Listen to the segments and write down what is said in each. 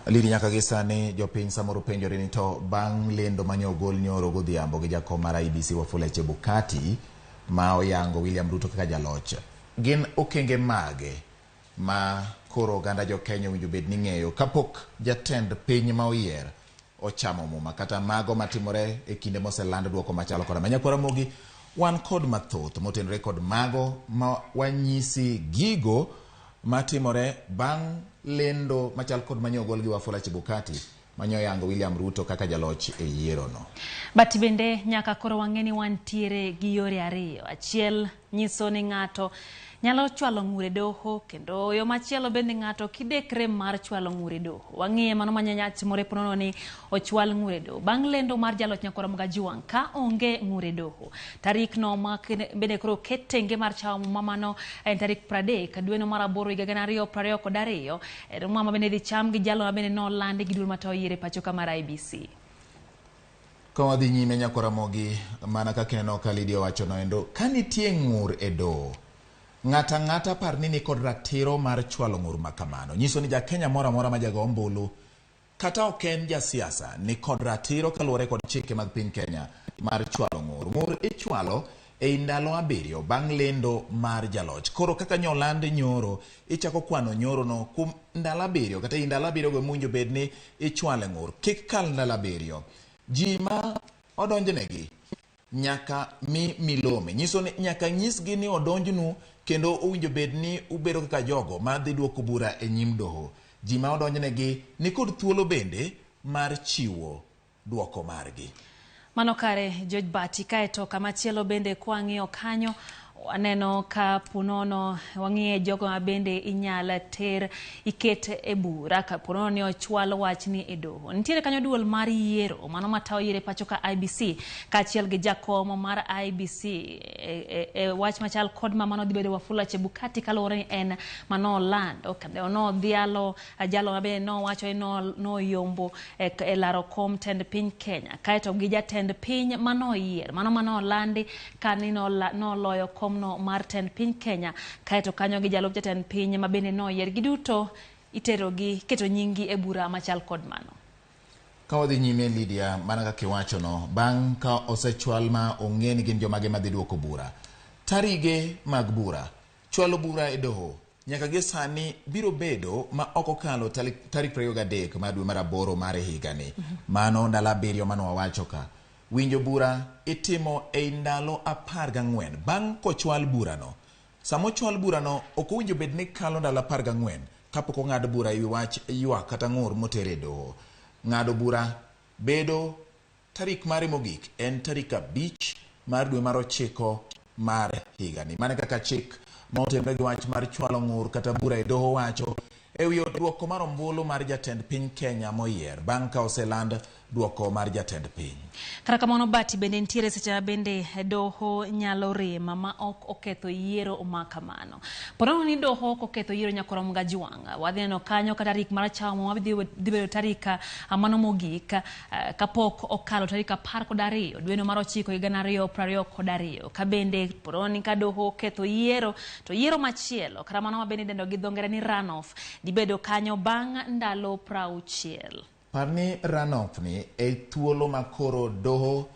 Lidi, nyaka gi sani jopiny samoro penjore ni to bang' lendo mane ogol nyoro godhiambo gi jakom mar IEBC Wafula Chebukati ma oyango William Ruto kaka jaloch, gin okenge mage ma koro oganda jo Kenya owinjo bed ni ng'eyo kapok jatend piny ma oyier ochamo muma kata mago matimore e kinde moseland duoko machalo koda ma? Nyakwara Ramogi, wan kod mathoth motenore kod mago ma wanyisi gigo matimore bang' lendo machal kod mane ogol gi Wafula Chebukati mane oyango William Ruto kaka jaloch e yiero no. But bende nyaka koro wang'e ni wantiere gi yore ariyo. Achiel nyiso ni ng'ato nyalo chwalo ng'ur e doho, kendo yo machielo bende ng'ato kidekre mar chwalo ng'ur e doho. Wang'iye mano manyanya timore ponono ni ochwal ng'ur e doho. Bang' lendo mar jaloch Nyakwar Ramogi ka onge ng'ur e doho. Tarik no ma bende koro oket tenge mar chamo muma mano en tarik 30 dweno mar aboro higa 2022. En muma ma bende dhi cham gi jalo ma bende nolandi gi duol matayo yiero e pacho ka mar IEBC. Ka wadhi nyime, Nyakwar Ramogi, mana kaka ineno ka Lydia owacho noendo, ka nitie ng'ur e doho, ng'ato ang'ata par ni nikod ratiro mar chwalo ng'ur ma kamano. Nyiso ni ja Kenya moro amora ma jago ombulu kata ok en jasiasa nikod ratiro kaluwore kod chike mag piny Kenya mar chwalo ng'ur. Ng'ur ichwalo ei ndalo 7 bang' lendo mar jaloch. Koro kaka nyoland nyoro, ichako kwano nyoro no kuom ndalo 7 kata ei ndalo 7 go mowinjo bed ni ichwale ng'ur. Kik kal ndalo 7. Ji ma odonjnegi nyaka mi milome. Nyiso ni nyaka nyisgi ni odonjnu kendo owinjo bed ni ubedo kaka jogo ma dhi duoko bura e nyim doho. Ji ma odonjnegi nikod thuolo bende mar chiwo duoko margi. Mano kare George Bati. Kaeto kamachielo bende kwang'iyo kanyo waneno ka ponono wang'iye jogo ma bende inyal ter iket e bura ka ponono ni ochwal wachni e doho. Nitiere kanyo duol mar yiero mano matayo yiero e pacho ka IEBC kaachiel gi jakom mar IEBC e wach machal kod ma mano dhi bedo Wafula Chebukati kaluwore ni en manolando kendo nodhialo jalo ma bende nowacho ni noyombo e laro kom tend piny Kenya, kaeto gi jatend piny manoyier mano manolandi kani noloyo komno mar tend piny Kenya, kaeto kanyo gi jalup jatend piny ma bende noyier. Giduto iterogi keto nyinggi e bura machal kod mano. Ka wadhi nyime, Lydia, mana kaka iwachono, bang' ka osechwal ma ong'e ni gin jomage madhi duoko bura, tarige mag bura, chwalo bura e doho nyaka gi sani biro bedo ma ok okalo tarik 23 mar dwe mar aboro mar higani. Mano ndalo 7 mane wawacho ka. Winjo bura itimo ei ndalo 14 bang' kochwal burano. Sama ochwal burano ok owinjo bed ni kalo ndalo 14 kapok ong'ad bura ewi wach ywak kata ng'ur moter e doho. Ng'ado bura bedo tarik mare mogik en tarik 5 mar dwe mar 9 mar higani. Mano kaka chik ma otenore gi wach mar chwalo ng'ur kata bura e doho wacho ewi duoko mar ombulu mar jatend piny Kenya moyier bang' ka oseland duoko mar jatend piny. Kata kamano Bati, bende nitiere seche ma bende doho nyalo rem ma ok oketho yiero ma kamano. Ponono ni doho ok oketho yiero Nyakwar Gajwang', wadhi neno kanyo ka tarik mar chamo dhi bedo tarik mano mogik kapok okalo tarik 12 dweno mar 9 higa 2022. Ka bende ponono ni ka doho oketho yiero to yiero machielo kata mano ma bende idendo gi dho ngere ni runoff dhi bedo kanyo bang' ndalo 60. Par ni runoff ni e thuolo ma koro doho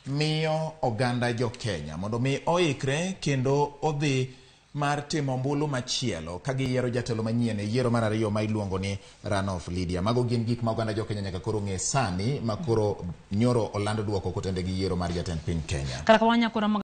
miyo oganda jo Kenya mondo mi oikre kendo odhi mar timo ombulu machielo ka giyiero jatelo manyien e yiero mar ariyo ma iluongo ni runoff. Lydia, mago gin gik ma oganda jo Kenya nyaka koro ng'e sani ma koro nyoro oland duoko kotende gi yiero mar jatend piny Kenya. Kata kamano Nyakwar